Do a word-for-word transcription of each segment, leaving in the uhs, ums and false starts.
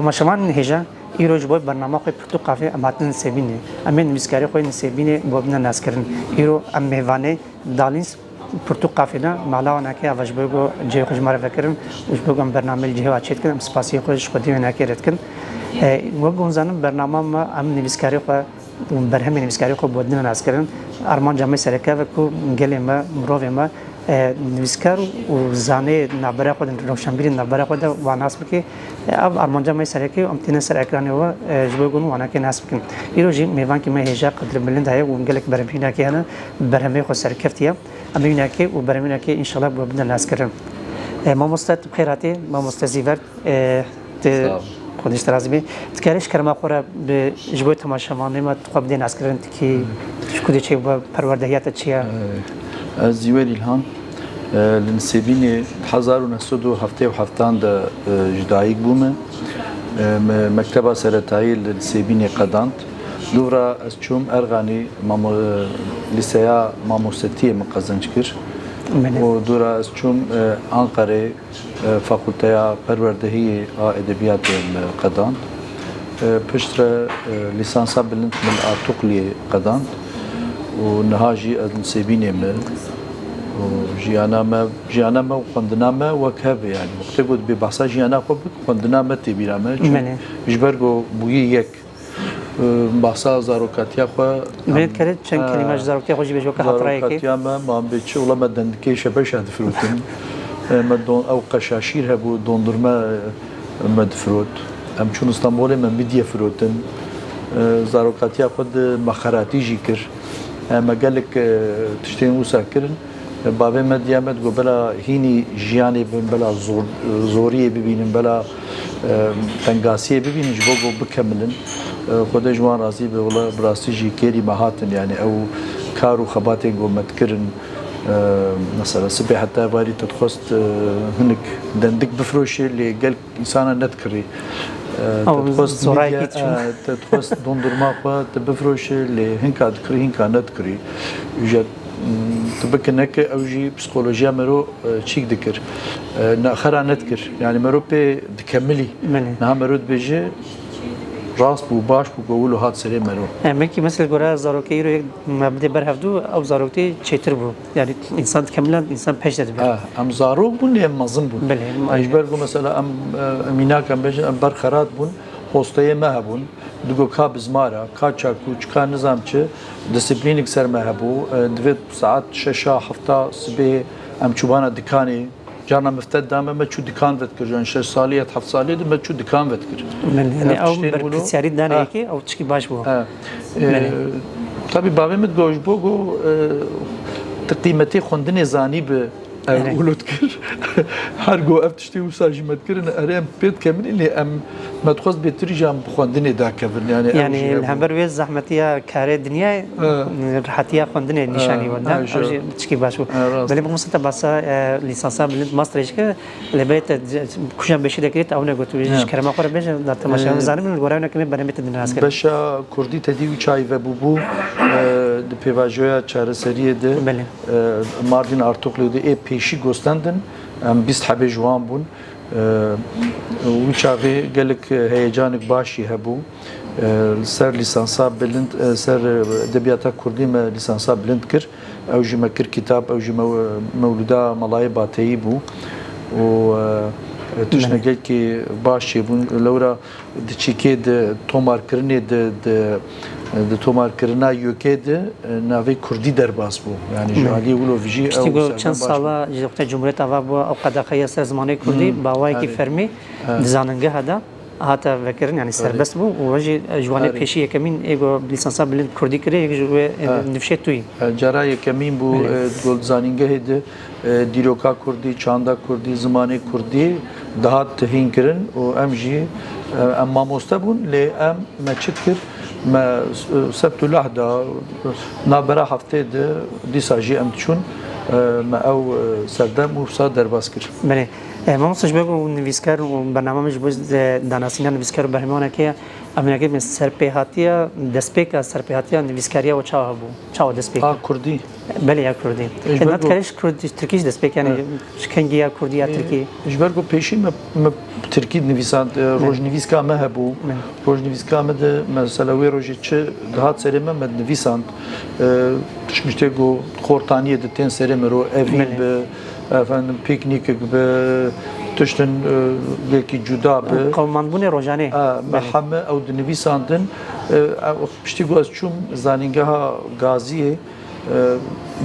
Temaşevanên hêja, îro ji bo bernama xwe Pirtûk Kafê em hatin Nisêbînê. Em ê nivîskarê xwe Nisêbînê bo bine naskirin. Îro em mêvanê Dalîns Pirtûk Kafê ne, mala wanakê ava ji bo ku cihê xwe ji me re vekirin û ji bo ku em bernameyê li cihê wa çêdikin, em spasiyê xwe ji xwedî wênakê re dikin. E, wek hûn zanin, bernama me, em nivîskarê xwe û berhemê nivîskarê xwe bo dine naskirin. Armanca me sereke ve ku gelê me, mirovê me, e, nivîskar û zanê navbera xwe de, rewşenbîrê navbera xwe de wan nas bike. E, ev armanca me sereke, em tîne ser ekranê we, e, ji bo ku em wanakê nas bikin. Îro jî mêvankî me hêja qedr bilind heye û gelek berhemînakê hene, berhemê xwe serkeftiye. Em ê wînakê û berhemînakê înşallah bo bide naskirin. E, mamoste, tu bi xêr hatî, mamoste Zîver. E, tu Sağ ol. Xwedê ji te razî bê. Tu karê ji kerema xwe re bi, ji bo temaşevanê me tu xwe bidê naskirin, tu kî, tu ji ku dê çê, perwerdehiya te çi ye? E, ez Zîwer Îlhan, e, li Nisêbînê di hezar û neh sed û heftê û heftan de, e, ji dayik bûme. E, me mekteba seretayî li Nisêbînê qedand. Dûvra ez çûm Erxanî, mamo-, e, lîseya mamosetiyê min qezenc kir. Belê. Û dûra ez çûm, e, Anqerê, e, Fakulteya Perwerdehiyê a Edebiyatê min qedand. E, piştre, e, lîsansa bilind min Artukliyê qedand. Û niha jî ez Nisêbînê me. Û jiyana me, jiyana me û xwendina me wek hev e, yani. Wextê ku dibê behsa jiyana xwe bik, xwendina me tê bîra me. Çünkü Belê. Ji ber ku bûyî yek, e, behsa zarokatiya xwe, Belê, em, dikarî çend e, kelîme ji zarokatiya xwe jî bêjî weke hatırayekê? Zarokatiya me, ma em bê çi, wela me dendikê şebeşa difirotin. E, me don-, ew qeşaşîr hebû, dondurme, e, me difirot. Em çûn Stenbolê, me midye firotin. E, zarokatiya xwe di me xeratî jî kir. E, me gelek, e, tiştên wisa kirin. Bavê me diya me digot, bela hînî jiyanê bin, bela zor-, zoriyê bibînin, bela, e, tengasiyê bibînin, ji bo ku bikemilin. E, Xwedê ji wan razî be, wela bi rastî jî kêrî me hatin, yani ew kar û xebatên ku me dikirin, e, mesela sibê heta evarî te dixwest, e, hinik dendik bifroşê, lê gel Însana nedikirî. E, Ew te dixwest zorayekî midye, çû. E, te dixwest dondurma xwe te bifroşe, lê hinka dikirî, hinka nedikirî. Ji, m, tu bike neke ew jî psîkolojiya mero, e, çîk dikir. E, ne, xera nedikir. Yani mero pê dikemilî. Belê. Niha mero dibêje, rast bû, baş bû, ku wilo hat serê mero. E, belkî mesela gore zarokê îro yek me bidê ber hevdû, ew zarokê çêtir bû. Yani insan dikemile, insan pêş de dibe. Ha, em zarok bûn, em mezin bûn. Belê, em Ji ber ku mesela em, e, em mînak em bêjin, em ber xerat bûn, hosteyê me hebûn, digo ka bizmara, ka çakûç, ka nizam çi, disiplînik ser me hebû. E, divê saet şeşa, hefta sibê em çûbana dikanê. Carna miftet dame me çû dikan vedikir. Yani şeş salî ya heft salî de me çû dikan vedikir. Belê, yani Ev ew tiştên wilo, berpirsyarî dane ha. Yekê, ew tişkî baş bû. E, e, Belê. Tabî bavê min digot ji bo ku, e, tu qîmetê xwendinê zanî bi, ew Erê. Wilo dikir. Her go ev tiştê wisa jî me dikirin, erê em pê dikemin, lê em me dixwest bêtir jî em bi xwendinê dakevin. Yani ew Yani jî li hebû. Hember wê zehmetiya karê dinyayê, E. Rehetiya xwendinê nîşanî E, we da. e, Ew jî. Tişkî baş bû. E, rast. Belê, mamoste, te basa, e, lîsansa bilind masterê jî kir. Lê belê te, kujan beşî dekirî, te ew negot. Wê jî Ya. Ji kerema xwe re bêje, da temaşevan Ee, zanim, li gorayê nekemê berhemê te dine nas kirin. Beşa kurdî tedî û çayî vebûbû, e, di pêvajoya çareseriyê de, Belê. E, Mardin Artuklu de ê pêşî gostendin, em bîst hebê ji wan bûn. E, wî çaxê gelek heyecanek baş jî hebû. E, li ser lîsansa bilind, e, ser, e, edebiyata kurdî me lîsansa bilind kir. Ew jî me kir kitab, ew jî mew-, mewlûda Melayê Bateyî bû û, e, tiştine Belê. Gelkî baş çêbûn. Lewra di çîkê di tomarkirinê di, di, di tomarkirina yekê di, e, navê kurdî derbas bû. Yani ji Belê. Aliyê wilo vijî Piştî ew ku serdan çend baş bû. Sala ji wexta Cumhuriyet ava bû, ew qedexeya ser zimanê kurdî, Hmm, bi awayekî erê. Fermî Ha. Di zanîngeha de hate vekirin, yani Erê. Serbest bû û we jî ji wanê Erê. Pêşî yekemîn ê ku lîsansa bilind kurdî kirê, yek ji wê, e, Ha. Nifşê tu yî. E, cara yekemîn bû, Erê. E, ku di zanîngehê de, e, dîroka kurdî, çanda kurdî, zimanê kurdî dihat hîn kirin û em jî, e, em mamoste bûn, lê em me çi dikir, me, e, sebt û lahda, navbera heftê de dîsa jî em diçûn, e, me ew, e, serdem û wisa derbas kir. Belê. E, mamoste, ji bo ku nivîskar û bername min ji bo, e, danasîna nivîskar û berhemê wan heke, em heke min serpêhatiya, destpêka serpêhatiya nivîskariya we çawa bû? Çawa dest pê kir? A kurdî. Belê, ya kurdî. E, ji E, ber na ku dikare ji kurd, ji tirkî jî dest pê kir, yani Evet. ji kengî ya kurdî ya E, tirkî? Ji ber ku pêşî me, me tirkî nivîsand, e, Evet. rojnivîska me hebû. Evet. Rojnivîska me de mesela wê rojê çi dihat serê me, me dinivîsand. E, tiştê ku xortaniyê de tên serê me ro, evîn Belê. bi, efendim, pîknîkik bi, tiştin, e, belkî cuda bi. Qewimandbûnê rojanê. E, me Belê. heme ew dinivîsandin. E, ew, piştî ku ez çûm zanîngeha Gaziyê, e,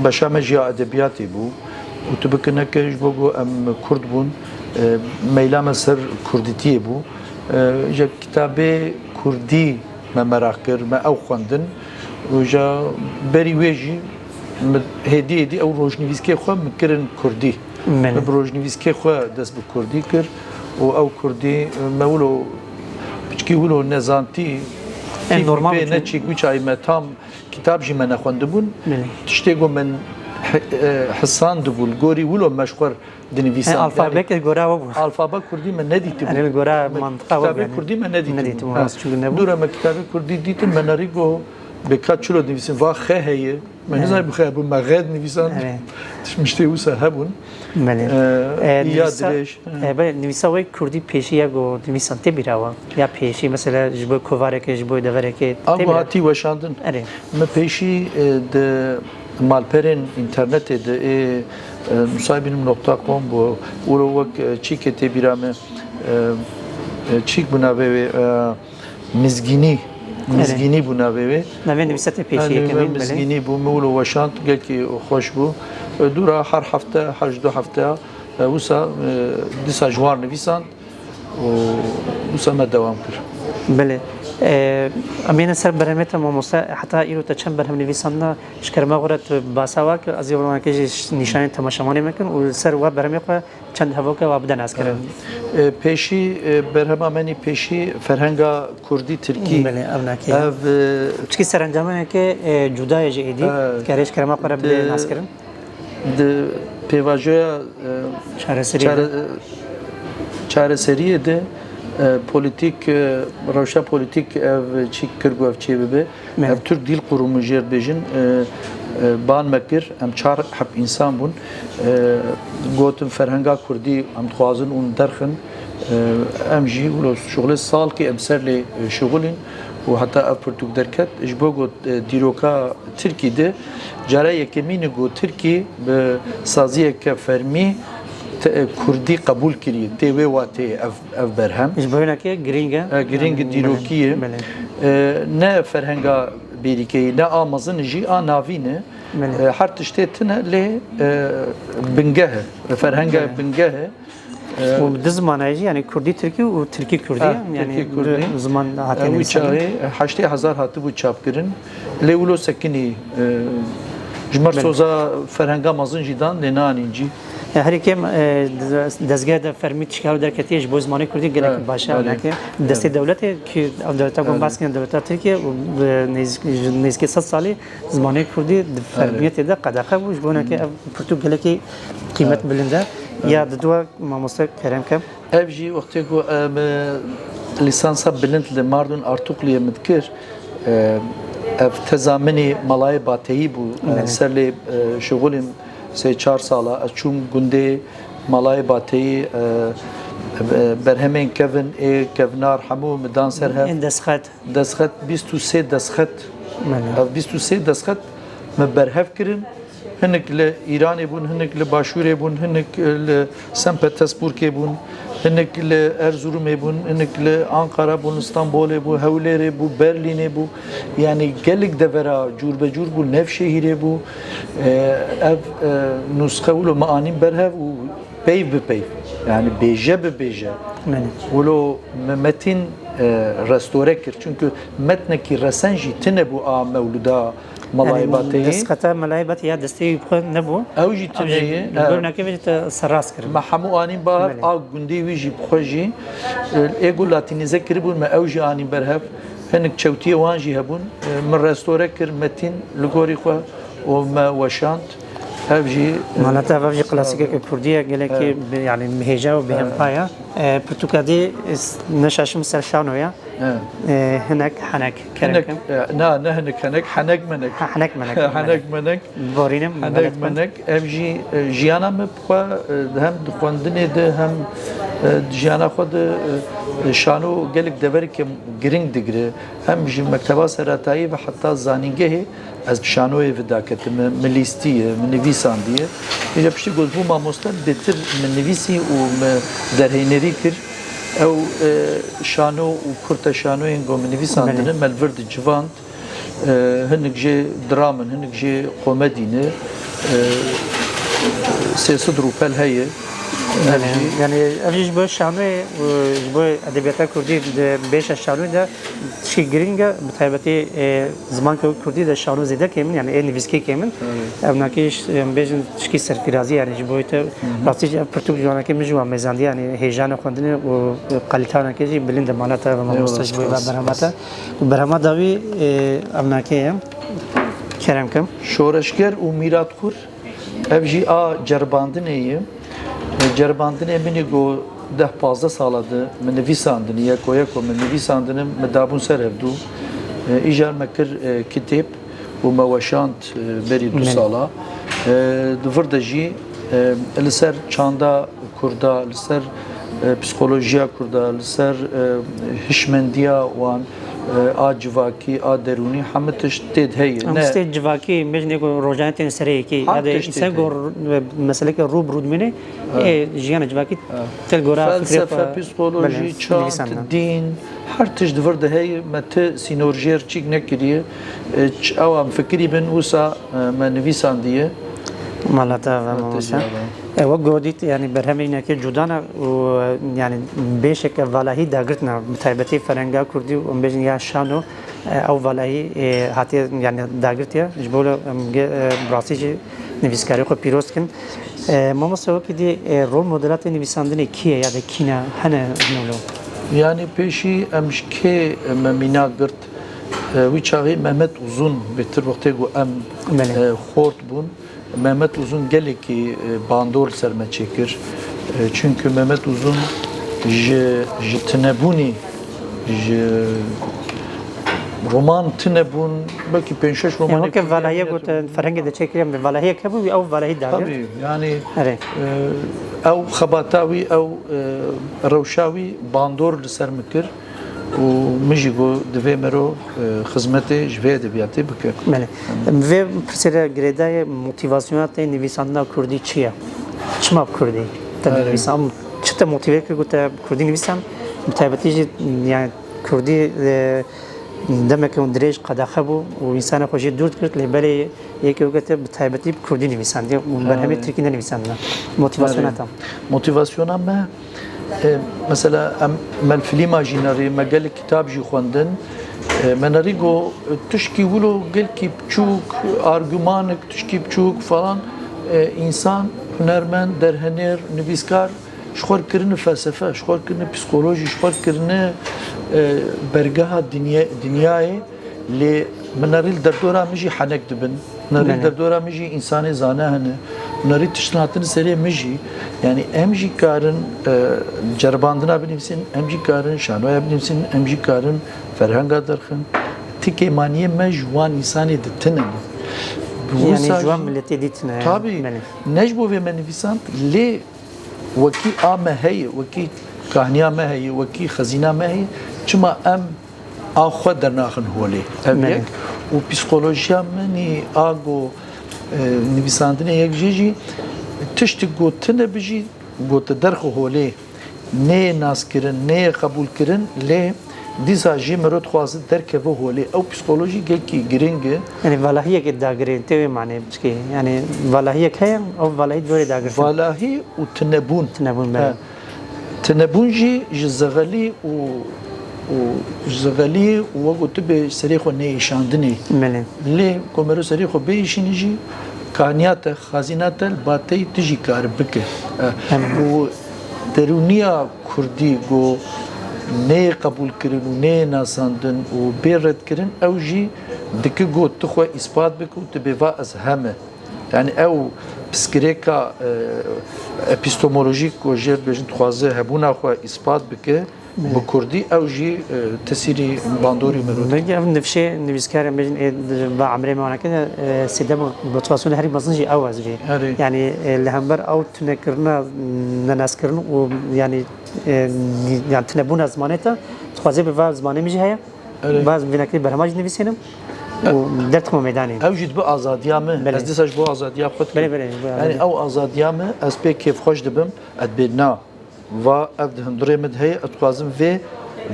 beşa me jî ya edebiyatê bû. Û tu bikine ke ji bo ku em kurd bûn, e, meyla me ser kurdîtiyê bû. E, ji kitabê kurdî me meraq kir, me ew xwendin. Û ji berî wê jî min hêdî hêdî ew rojnivîskê xwe min kirin kurdî. Belê. Min bi rojnivîskê xwe dest bi kurdî kir û ew kurdî me wilo piçkî wilo nezantî, E, fîkr normal pê bû neçî, guçayî me tam kitab jî me nexwendibûn. Belê. Tiştê ku min hi-, e, hisandibû, li gorî wilo me ji xwe dinivîsand. He, alfabeyeke gora we bû. Alfabe kurdî me nedîtibû. Erê, li gora Me mantiqa we kitabê bû, yani. kurdî me nedîtibû. Nedîtibû, Ha. rast, çünkü nebû. Dûra me kitabê kurdî dîtin, me nerî got, bê ka çilo dinivîsin, va xe heye. Me He. nizanî bi xe bû, me xe dinivîsand. Erê. Tişmiştê wisa hebûn. Belê. E, E, ya nivîsa, dirêj. e, belê, nivîsa wê kurdî pêşî ya ku nivîsan tê bîra we? Ya pêşî, mesela, ji bo kovarekê, ji bo deverekê A tê ku bîra? hatî weşandin. Erê. Me pêşî, e, di malperên înternetê de ê, e, nusaybînim nokta com bû. Ûro wek, e, çîkê tê bîra me, e, e, çîk bû navê wê, e, Mizgînî. Erê. Mizgînî bû navê wê. Navê nivîsa tê pêşî Yani yekemîn, me belê. Mizgînî bû, me wilo weşand, gelkî xweş bû. E, dûra her hefte, her ji du hefte, e, wisa, e, dîsa ji war nivîsand. û wisa me dewam kir. Belê. E, em êne ser berhemê te mamoste, heta îro te çend berhem nivîsandina, ji kerema xwe re tu basa wa ke, ez ê vêwanekê jî nîşanê temaşevanê me kim û li ser wa berhemê xwe çend hevoke wa bide naskirin. E, pêşî, e, berhema me nî pêşî ferhenga kurdî tirkî. Belê, ev nakê. Ev, e, Çikî serencameneke, e, cuda ye ji êdî, E, dikarê ji kerema xwe re bide di naskirin. Di pêvajoya, e, Çareseriyê çare-, de. çareseriyê de, e, polîtîk, e, rewşa polîtîk ev çî kir ku ev çê bibe. Me. Ev Türk Dil Kurumu jê re dibêjin, e, e, ban me kir, em çar heb însan bûn. E, gotin ferhenga kurdî em dixwazin hûn derxin. E, em jî wilo şixulê salkê em ser lê, e, şixulîn û heta ev pirtûk derket. Ji bo got, e, dîroka Tirkî de cara yekemîn e ku Tirkî bi saziyeke fermî te-, kurdî qebûl kiriye. Tê wê wateyê ev, ev berhem. Ji bo hinekê girîng e. E, girîng e, Yani, dîrokî ye. Belê. E, ne ferhenga bêrîkeyî, ne a mezin jî, a navîn e. Belê. E, her tiştê tune lê, e, bingeh e. Ferhenga Belê. bingeh e. E, Û bi du zimanayê jî, yani kurdî tirkî û tirkî kurdî, Ah, yani tirkî kurdî. du ziman E, hatine wî nivîsandin. çaxê, e, heştê hezar hatibû çapkirin. Lê wilo sekinî, e, ji mer Belê. soza ferhenga mezin jî dan, lê nanîn cî. E, herî kêm, e, de-, dezgeh de fermî tişkî derketiye ji bo zimanê kurdî gelek Evet, baş e, belê. nake. Destê Evet. dewletê ki ev dewleta ku Evet. baskiyan dewleta Tirkiye û bi nêz-, ji nêzîkî sed salî zimanê kurdî di Evet. fermiyetê de qedexe bû. Ji bo nake ev pirtûk gelekî qîmet Evet. bilind e. Ya Evet. diduwa mamoste kerem ke. Ev jî wextê ku em, e, lîsansa bilind li Mardin Artukliyê min dikir, e, ev teza min î Malayê Bateyî bû. E, Evet. ser lê, e, şixulîm sê çar sala. Ez çûm gundê Malayê Bateyî, e, e, berhemên kevin ê kevnar hemû min dan ser hev. Ên destxet. Destxet, bîst û sê destxet. Belê. Ev bîst û sê destxet me berhev kirin. Hinek li Îranê bûn, hinek li Başûrê bûn, hinek li Senpetesburgê bûn, hinek li Erzurumê bûn, hinek li Anqara bûn, Stenbolê bû, Hewlêrê bû, Berlînê bû. Yani gelek devera cûrbecûr bû, Nevşehîrê bû. E, ev, e, nusxe wilo me anîn berhev û peyv bi peyv. Yani bêje bi bêje. Belê. Wilo me metîn, e, restore kir. Çünkü metnekî resen jî tine bû a mewluda Malayê Yani, Bateyî. Destxeta Malayê Bateyî ya destê wî bi xwe nebû. Ew jî Ew tune jî ye, bi ev. Gornakê ve jî te serrast kirin. Me hemû anîn ba hev, Belê. a gundê wî jî bi xwe jî, e, ê ku latînîze kiribûn, me ew jî anîn ber hev. Hinek çewtiyê wan jî hebûn. E, min restore kir, metîn li gorî xwe û me weşand. Ev jî, e, Malata ev jî klasîkeke kurdî ye, gelekî Evet. bi-, yani hêja û bêhnpa ye. E, pirtûka dê, e, s-, neşaşim ser şano ye. Evet. E, hinek, henek, Hinek, kerem. e, na, ne hinek, henek, henek menek. Ha, henek menek, Henek menek. menek. Borînim, Henek menek. menek. Ev jî, e, jiyana me bi xwe, e, hem di xwendinê de hem, e, di jiyana xwe de, e, e, şano gelek devereke giring digire. Hem ji mekteba seretayî ve heta zanîngehê ez bi şanoyê ve daketim. Min, min lîstiye, min nivîsandiye. Îja piştî ku ez bûm mamoste, bêtir min nivîsî û min derhênerî kir. Ew, e, şano û kurte şanoyên ku min nivîsandine, Belê. me li vir dicivand. E, hinek jê dram in, hinek jê komedî ne. E, sê sed rûpel heye. Ev Belê. jî Yani ev jî ji bo şanoyê û ji bo edebiyata kurdî de bêşa şanoyê de tişkî giring e, bi taybetî, e, zimanka kurdî de şano zêde kêm in, yani ê nivîskî kêm in. Evet. Ev nakê ji, em bêjin tişkî serfirazî, yani ji bo te Hı hı. rastî jî ev pirtûk ji wanakê min jî wan mêzandî, yani hêjana xwendinê û kalîteyanakê jî bilind e, malata ve mamoste Eyvallah, ji bo spas, berhemata. spas. Û berhema dawî, e, ev nakê ye. Kerem kim. Şoreşger û mîratxur, ev jî a ceribandinê ye. E, ceribandinê min ê ku deh pazdeh sala de min nivîsandin, yeko yeko min nivîsandinim, min dabûn ser hevdû. E, îcar me kir, e, kitêb û me weşand, e, berî du Belê. sala. E, di vir de jî, e, li ser çanda Kurda, li ser, e, psîkolojiya Kurda, li ser, e, hişmendiya wan, e, a civakî, a derûnî, hemû tişt tê de heye. Em Ne stê civakî, bêjin ê ku rojane tên serê yekê, Her ya de tiştê însan tê. ku r-, meseleke rû bi rû dimîne, Ha. ê jiyana civakî Ha. tel gora fikrê Felsefe, xwe, psîkolojî, belê, çand, nivîsandina. dîn, her tişt di vir de heye, me ti sînor jêr çîk nekiriye. E, ç-, ew em fikirî bin, wisa, e, me nivîsandiye. Malata ve Te mamoste. cevap. E, wek gotît, yani berhemê înekê cuda ne û, e, yani bêşeke valahî dagirtine, bi taybetî ferenga kurdî û em bêjin ya şano, e, ew valahî, e, hatiye yani dagirtiye. Ji bo em ge-, e, bi rastî jî nivîskarê xwe pîroz dikin. E, mamoste wekî dî, e, rol modela te nivîsandinê kî ye ya de kî ne hene hino lo? Yani pêşî em ji kê me mîna girt? E, wî çaxê Mehmet Uzun bêtir wextê ku em, Belê. e, xort bûn. Mehmet Uzun gelekî, e, bandor li ser me çêkir. E, çunku Mehmet Uzun ji, ji tinebûnê, ji roman tinebûn, belkî pênc şeş romanê Yani weke kurdî valahiyek hene. got, e, ferhengê de çêkiriye, em valahiyek hebû, ew valahî dagir. Tabii, yani, Erê. e, ew xebata wî, ew, e, rewşa wî bandor li ser min kir. Û min jî got, divê mero, e, xizmetê ji vê edebiyatê bike. Belê. Em vê pirsê re girêdayê motivasyona te nivîsandina kurdî çi ye? Çima bi kurdî te Erê. nivîsan? Çi te motive kir ku te bi kurdî nivîsan? Bi taybetî jî, yani, kurdî, e, demeke dirêj qedexe bû û însanê xwe jê dûr digirt, lê belê yekê weke te bi taybetî bi kurdî nivîsandiye û berhemê Erê. tirkî nenivîsandine. Motivasyona Erê. te? Motivasyona me E, mesela em, me li filîma jî nerî, me gelek kitab jî xwendin. E, me nerî got, tişkî wilo gelkî biçûk, argumanik, tişkî biçûk falan, e, însan, hunermend, derhenêr, nivîskar ji xwe kirine felsefe, ji xwe kirine psîkolojî, ji xwe kirine, e, bergeha dinya-, dinyayê. Lê hunerî li derdora min jî henek dibin. Hunerî li Belê. derdora min jî însanê zane hene. Hunerî tiştin hatin serê min jî. Yani em jî karin, e, ceribandina binivîsin, em jî karin şanoya binivîsin, em jî karin ferhenga derxin. Ti kêmaniyê me ji wan însanê di tine ne. Bi Yani wisa ji wan jî miletê dî tine ye. Tabii. Belê. Ne ji bo vê me nivîsand, lê wekî a me heye, wekî kahniya me heye, wekî xezîna me heye, çima em a xwe dernaxin holê? Ev Belê. yek. Û psîkolojiya min î a go, e, nivîsandinê yek jê jî tiştik go tune bijî, go tu derxi holê, neyê naskirin, neyê qebûlkirin, lê dîsa jî miro dixwaze derkeve holê. Ew psîkolojî gelkî giring e. Yani valahiyek dagirê, tê wê manê biçikê. Yani valahiyek heye, ew valahî dorê dagirtin. Valahî û tunebûn. Tunebûn, belê. He. Tunebûn jî ji zexelî û, û ji zexelî û wek gotibê serê xwe neyêşandinê. Belê. Lê ku mero serê xwe bêyîşînî jî kaniya te, xazîna te li ba te yî tu jî kar bike. E, Em. û derûniya kurdî ku neyê qebûlkirin û neyê nasandin û bê redkirin, ew jî dike ku tu xwe îspat bike û tu bê va ez heme. Yani ew pirsgirêka, e, epistemolojîk ku jê re dibêjin dixwaze hebûna xwe îspat bike, bi kurdî ew jî, e, tesîrî bandorî mirov dike. Belkî ev nifşê nivîskar em bêjin ê di va emrê me wana kir, e, sêdem motivasyonê herî mezin jî ew ez vê. Erê. Yanî, e, li hember ew tunekirina, nenaskirin û yanî, e, yanî tunebûna zimanê te dixwaze bi va zimanê min jî heye. Erê. Va vênekirî berhema jî nivîsînim û derdikim meydanê. Ew jî dibe azadiya min. Belê. Ez dîsa ji bo azadiya xwe dikim. Belê, belê, ji bo azadiya. Yanî ew azadiya min ez pê kêfxweş dibim, ez dibê na. Va ev di hundirê min de heye, ez dixwazim vê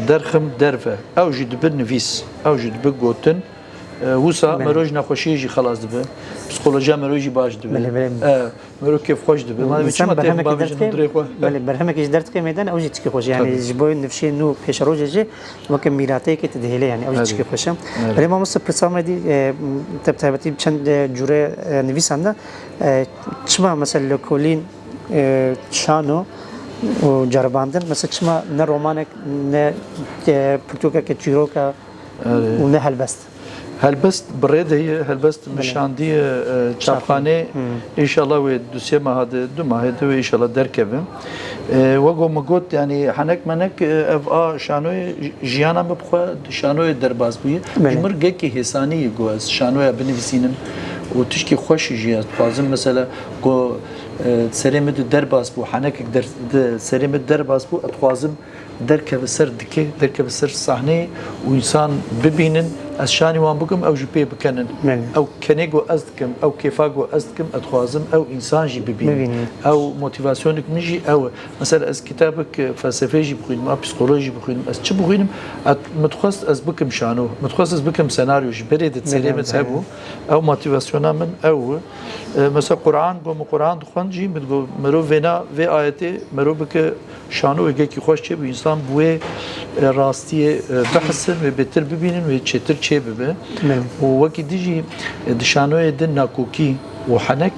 derxim derve. Ew jî dibe nivîs, ew jî dibe gotin. E, wisa Belê. mero ji nexweşiyê jî xelas dibe. Psîkolojiya mero jî baş dibe. Belê, belê. E, mero kêfxweş dibe. Ma dibê Însan çima tê berhemekî bavêjin derdixe, hundirê xwe? Belê, berhemekî ji derdixe meydan, ew jî tişkî xweş e. Yanî Tabii. ji bo nifşê nû pêşerojê jî weke mîrateyekê tu dihêlê, yanî ew jî Erê. tişkî xweş e. Erê. Belê mamoste pirsa me dî, e, te bi taybetî bi çend, e, cûre, e, nivîsan de, e, çima mesela lêkolîn, e, şano û ceribandin, mesela çima ne romanek, ne, e, pirtûkeke çîroka Erê. û ne helbest? Helbest bi rê de ye, helbest Belê. mi şandiye, e, çapxanê. Hmm. Înşallah wê du sê meha de, du mahê de wê înşallah derkeve. E, wek ku min got, yanî henek menek, e, ev a şanoyê j-, jiyana min bi xwe di şanoyê derbas bûye. Belê. Ji mir gelkî hêsanî ye ku ez şanoya binivîsînim û tişkî xweş jî ez dixwazim. Mesela ku, e, serê min de derbas bû, henekek der-, di serê min derbas bû, ez dixwazim derkeve ser dike, derkeve ser sahneyê û însan bibînin, ez şanî wan bikim, ew jî pê bikenin. Belê. Ew kenê ku ez dikim, ew kêfa ku ez dikim, ez dixwazim ew însan jî bibînin. Bibînin. Ew motivasyonek min jî ew e. Mesela ez kitabek felsefeyê jî bixwînim, a psîkolojî jî bixwînim, ez çi bixwînim, ez, min dixwest ez bikim şano, min dixwest ez bikim senaryo, ji berê de serê Belê, min belê. hebû. Ew motivasyona min ew e. E, mesela Quran, ku min Quran dixwend jî, min digot, mirov vêna vê ayetê, mirov bike şano wê gelkî xweş çêbû, însan bi wê, e, rastiyê, e, bihisin, wê bêtir bibînin, wê çêtir çêbibe. Belê. Û wekî din jî, e, di şanoyê din nakokî û henek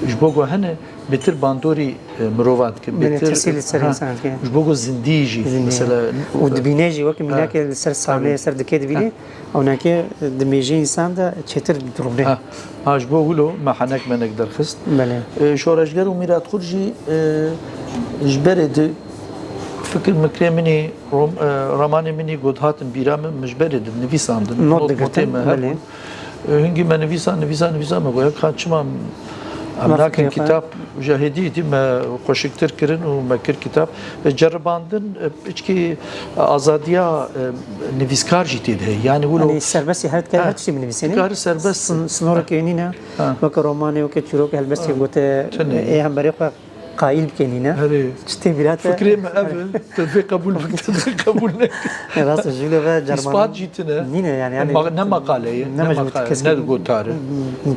ji bo ku hene bêtir bandorî, e, mirovan dikin. Belê, Bêtir, tesîr li ser ha, însan dikin. Ji bo ku zindî jî, Zindî. mesela, Û dibîne jî wekî Ha. mînakê li ser sahneyê, Tabii. ser dikê dibîne, Ha. ewnekê dimêjê însan de çêtir dirûne. Ha. Ha, ji bo wilo me henek menek derxist. Belê. E, şoreşger û Mîratxur jî, e, ji berê di fikir mikrê min î, rom-, e, ramanê min î got hatin bîra min, min ji berê di nivîsandin. Not Not digirtin, motê me belê. hebûn. E, hingî me nivîsa, nivîsa, nivîsa me got, "Ya ka çima em Mafkê nakin xwe. kitap?" Ji hêdî hêdî me xweşiktir kirin û me kir kitap. E, ceribandin, e, piçkî azadiya, e, nivîskar jî tê de heye. Yani wilo Yanî serbestî her dikare Ha. her tiştî binivîsînî. Dikare serbest. Sin-, sinorekê nîne. Ha. Weke romanê, weke çîrokê, helbestê Ha. gote, Tune. ê hemberê xwe qayîl bike nîne. Erê. Çi tê bîra te? Fikrê me ev e. Te divê qebûl bike, te divê qebûl neke. Rast e, jûlê ve Îspat ceribandin jî tune. nîne yani, yani Ma-, ne maqale ye, ne ne mejbûr maqale, kesin ne gotar e.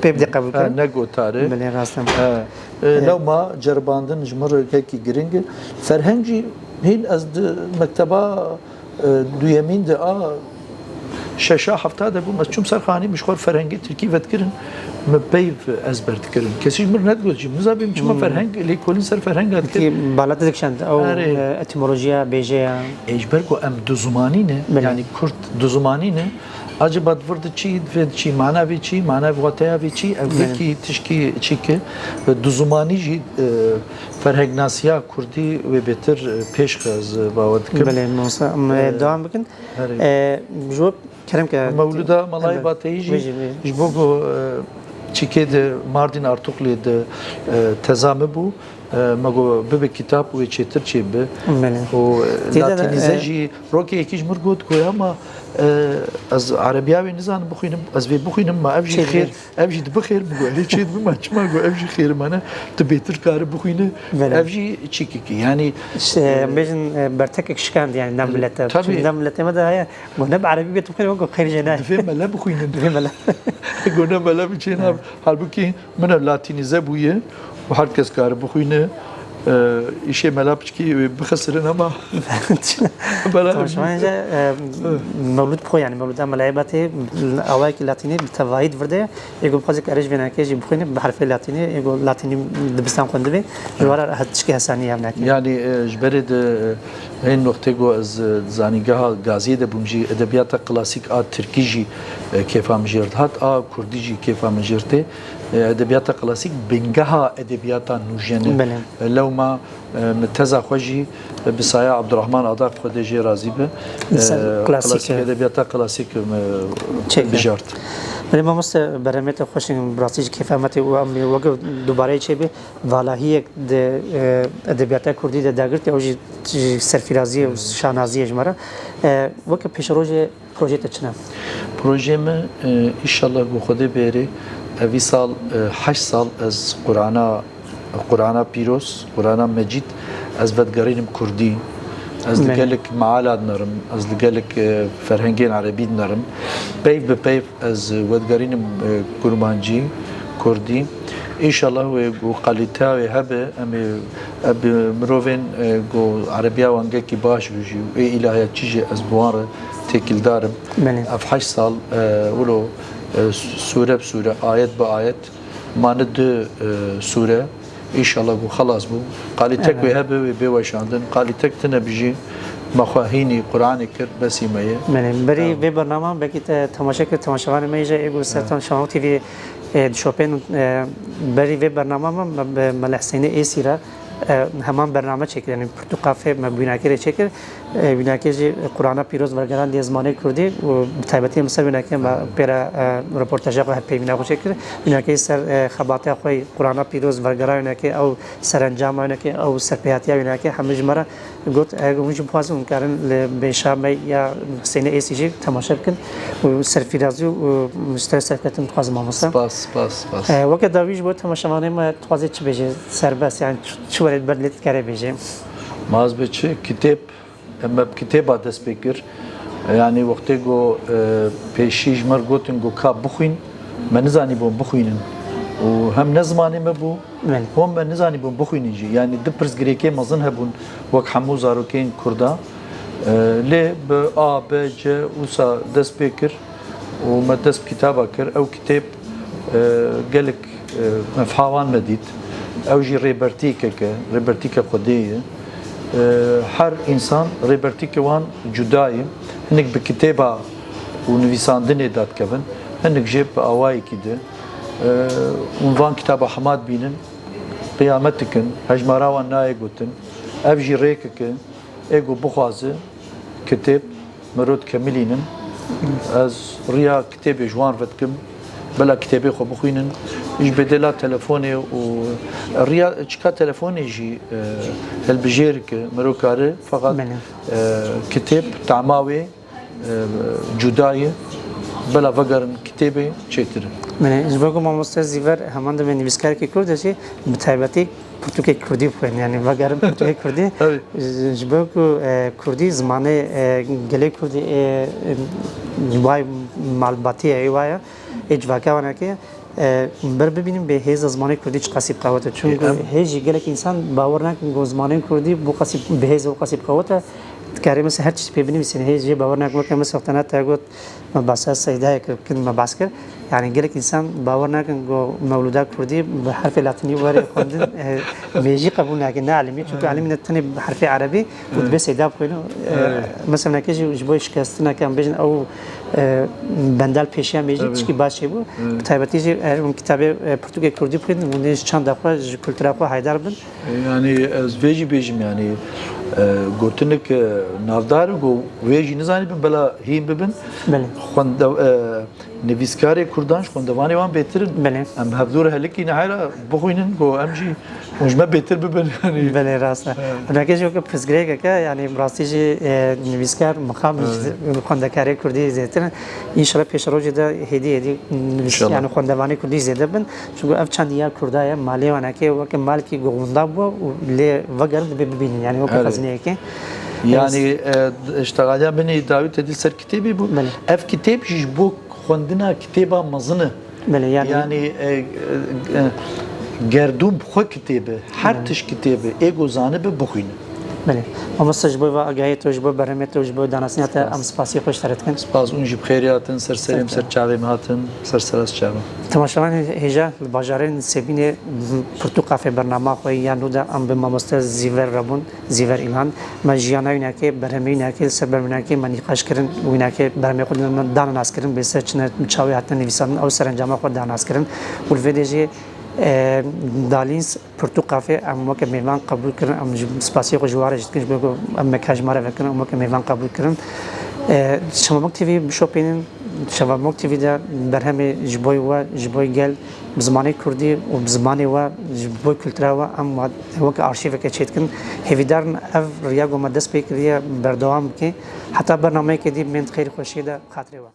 pê bide qebûl Ha, kirin. ne gotar e. Belê, rast e. Ha. E, E, lewma ceribandin ji min re gelkî giring e. Ferheng jî hîn ez di mekteba, e, duyemîn de a şeşa hefta de bûm. Ez çûm ser xanî, min ji xwe ferhengê tirkî vedikirin, min peyv ezber dikirin. Kesî ji min re nedigot jî. Min zabî min çima Hmm. ferheng, lêkolîn ser ferhenga dikir. Peki, bala te dikişand, ew, Erê. e, etimolojiya bêjeya? E, ji ber ku em duzumanî ne, Belê. yani Kurd duzumanî ne, Acaba di vir de çi, di vê de çi, mana vê çi, mana vê wateya vê çi, ev Belê. wekî tişkî çi ki, duzumanî jî, e, ferhengnasiya kurdî wê bêtir, e, pêş xe, ez bawer dikim. Belê, mamosta. Em, E, dewam bikin. herê. E, ji bo kerem ke Mewlûda Malayê Belê. Bateyî jî Bêjî, bêjî. ji bo ku, e, çîkê di Mardîn Artuklê de, e, teza min bû. E, me got, bibe kitap wê çêtir çêbibe. Belê. Û, e, Tê de, latînîze e, jî, rokê yekî ji mir got, goya ma, e, ez erebiya wê nizanim bixwînim, ez vê bixwînim, ma ev jî Çêdibe. xêr, ev jî dibe xêr, min got, erê çêdibe, ma çima got, ev jî xêr mane, tu bêtir kare bixwîne, Belê. ev jî çîkekî, yanî, Ş-, e, e, bêjin, e, bertekek şikand, yani, nav E, milete. tabii. Çünkü nav milete me de heye, got, ne bi erebî bê tu bixwîne, got, xêr jê nayê. Divê mele bixwînin. Divê mele. Got, ne mele biçê nav. Halbukî Min ev latînîze bûye û her kes kare bixwîne, e, îşê mela piçkî wê bixisirin ama bela Tamam, şima önce, e, mewlûd bixwe, yani mewlûda Melayê Batê, awayekî latînî bi tevahî di vir de ye. Ê ku bixwaze erê ji vênekê jî bixwîne bi herfê latînî, ê ku latînî dibistan xwendibê, ji wara he-, tişkî hesanî hev nake. Yani, e, ji berê de, e, hên noqtê ku ez, e, zanîngeha Gaziyê de bûm jî, edebiyata klasîk a tirkî jî, e, kêfa min jê re dihat, a kurdî jî kêfa min jê re tê. Edebiyata klasîk bingeha edebiyata nûjen e. Belê. Lewma, e, min teza xwe jî bi saya Abdurrahman Adak, Xwedê jê razî be, Ser e, klasîk klasîk e. Edebiyata klasîk, e, Çêke. Bijart. Belê mamoste, berhemê te xweş in, bi rastî jî kêfa me tê û em ê weke dubareyê çêbe, valahiyek di, e, edebiyata kurdî de dagirtî, ew jî, jî serfîraziyê û şanaziyê ji me re. E, weke pêşerojê Projeyê te çi ne? Projeyê me, e, înşallah ku Xwedê bêrê, evî sal, e, heşt sal ez Qur'ana, Qur'ana pîroz, Qur'ana mecîd, ez vedigerînim kurdî. Ez li Belê. Gelek meala dinerim, ez li gelek, e, ferhengên erebî dinerim. Peyv bi peyv ez vedigerînim, e, kurmancî, kurdî. Înşallah wê ku kalîteya wê hebe, em ê, e, bi mirovên, e, ku erebiya wan gelekî baş be jî û ê îlahiyatçî jî ez bi wan re têkildar im. Belê. Ev heşt sal, e, wilo, e, sûre bi sûre, ayet bi ayet, mane du, e, sûre, înşallah ku xelas bû. Qalîtek Evet. wê hebe, wê bê weşandin. Qalîtek tune bijî, me xwe hînî Qur'anê kir, besî me ye. Belê, berî Evet. vê bernama, belkî te temaşe kir, temaşevanê me jî ê ku ser Evet. Temaşevan T V, e, dişopên, e, berî vê bernama me, me, me, Melih Hüseyinê Êsî re, e, heman bername çêkir, yanî pirtûka fê me bi wînakê re çêkir. E, wînakê jî Qur'ana pîroz wergerandiye zimanê kurdî û bi taybetî em ser wînakê me pê re, e, reportaja xwe hevpeyvîna xwe çêkir. Wînakê ser, e, xebatiya xwe Qur'ana pîroz wergera wînakê, ew serencama wînakê, ew serpêhatiya wînakê hemû ji me re got, eger hûn jî bixwazin hûn karin li Bêşa me ya Hüseyinê Êsî jî temaşe bikin û serfîrazî û mistewê serketin dixwazim mamoste. Spas, spas, spas. E, weke dawî ji bo temaşevanê me dixwazê çi bêjê serbest, yani çi, çi werê ber lê dikare bêjê? Maz be çi, kitêb, em me bi kitêba dest pê kir. Yani wextê ku, e, pêşî ji me re gotin ku ka bixwîn, me nizanîbûn bixwînin. Û hem ne zimanê me bû, Belê. hom me nizanîbûn bixwînin jî. Yani du pirsgirêkê mezin hebûn wek hemû zarokên Kurda. E, lê bi A, B, C wisa dest pê kir. û me dest bi kitaba kir. Ew kitêb, e, gelek, e, mefha wan me dît. Ew jî rêbertîkek e, rêbertîke Xwedê ye. E, her însan rêbertîke wan cuda ye. Hinek bi kitêba û nivîsandinê dadikevin, hinek jê bi awayekî di. E, hûn van kitaba hema dibînin, qiyamet dikin, hejmara wan nayê gotin. Ev jî rêkek e. Ê ku bixwaze kitêb, mirov dikemilînin. Ez riya kitêbê ji wan vedikim, bila kitêbê xwe bixwînin. Ji bedêla telefonê û riya çika telefonê jî, e, hilbijêrike, mirov kare, feqet, Belê. e, kitêb tama wê, e, cuda ye. Bila vegerin kitêbê çêtir e. Belê, ji bo ku mamoste Zîver heman demê nivîskarekî kurd e jî, bi taybetî pirtûkê kurdî bixwînin, yani vegerin pirtûkê kurdî. Tabii. Ji, ji bo ku, e, kurdî zimanê, e, gelê kurdî ê, e, ji wan malbatî ye, ê wa ye, ê civaka wanekê, e, ber bibînin bê hêza zimanê kurdî çiqasî bi qewet e. Çünkü E, em hê jî gelek însan bawer nakin ku zimanê kurdî bu qasî bi hêz û qasî bi qewet e. Dikarê mesela her tiştî pê binivîsîne, hê jê bawer nakin. Weke mesela te got, me behsa Seydayê kir, kin me behs kir. Yani gelek însan bawer nakin ku mewlûda kurdî bi herfê latinî were xwendin, e, mêjî qebûl nakin, ne elimî. Çünkü Evet. elimî ne tenê bi herfê erebî û Evet. dibê Seyda bixwîne. E, Evet. mesela neke jî ji bo şikestineke em bêjin ew, e, bendal pêşiya mêjî Evet. tişkî baş çêbû. Evet. Bi taybetî jî eger hûn kitabê, e, pirtûkê kurdî bixwînin, hûn ê ji çanda xwe, ji kultura xwe haydar bin. Yani ez vê jî bêjim, yani, e, gotinek, e, navdar e, ku wê jî nizanîbin, bela hîn bibin. Belê. Xwende-, e, nivîskarê kurdan ji xwendevanê wan bêtir in. Belê. Em hevdû re helikî nehera bixwînin, ku em jî hûn ji me bêtir bibin, yani. Belê, rast e. Evet. Huneke jî weke pirsgirêkeke, yani bi rastî jî, e, nivîskar, mixam Evet. xwendekarê kurdî zêtir in. Înşallah pêşerojê de hêdî hêdî nivîs-, İnşallah. yani xwendevanê kurdî zêde bin. Çünkü ev çand ya kurda ye, malê wan eke weke malkî ku winda bû û lê vegerin dibê bibînin, yani weke Evet. xezineyeke. Yani, e, iştexaliya min ê dawî te dî ser kitêbê bû. Belê. Ev kitêb jî ji bo xwendina kitêba mezin e. Belê, yani Yani, e, e, e, gerdûn bi xwe kitêb e. Her Belê. tişt kitêb e. Ê ku zanibe bixwîne. Belê. Mamoste, ji bo va agahiyê te, ji bo berhemê te û ji bo danasîna te, em spasiyê xwe ji te re dikin. Spas, hûn jî bi xêrê hatin, ser serê min, ser çavê min hatin, ser sera çava. Temaşevanên hêja, li bajarên Sêbînê Pirtû Qafê bernama xwe ya nû de em bi mamoste Zîver re bûn, Zîver Îlhan. Me jiyana wînakê, berhemê wînakê, li ser berhemê wînakê me nîqaş kirin, wînakê berhemê xwe dana nas kirin, bê ser çi ne, çawa hatine nivîsandin, ew serencama xwe dana nas kirin. Û li vê de jî, e, Dalîns Pirtû Qafê em weke mêvan qebûl kirin, em ji spasiyê xwe ji we re jî dikin, ji bo ku em mekha ji me re vekirin, em weke mêvan qebûl kirin. E, Şevabok T V bişopînin, Şevabok T V de berhemê ji bo we, ji bo gel, bi zimanê kurdî û bi zimanê we, ji bo kultura we em wa-, weke arşîveke çêdikin. Hêvîdar in ev riya ku me dest pê kiriye berdewam bike. Heta bernameyeke dî bên di xêr û xweşiyê de, xatirê we.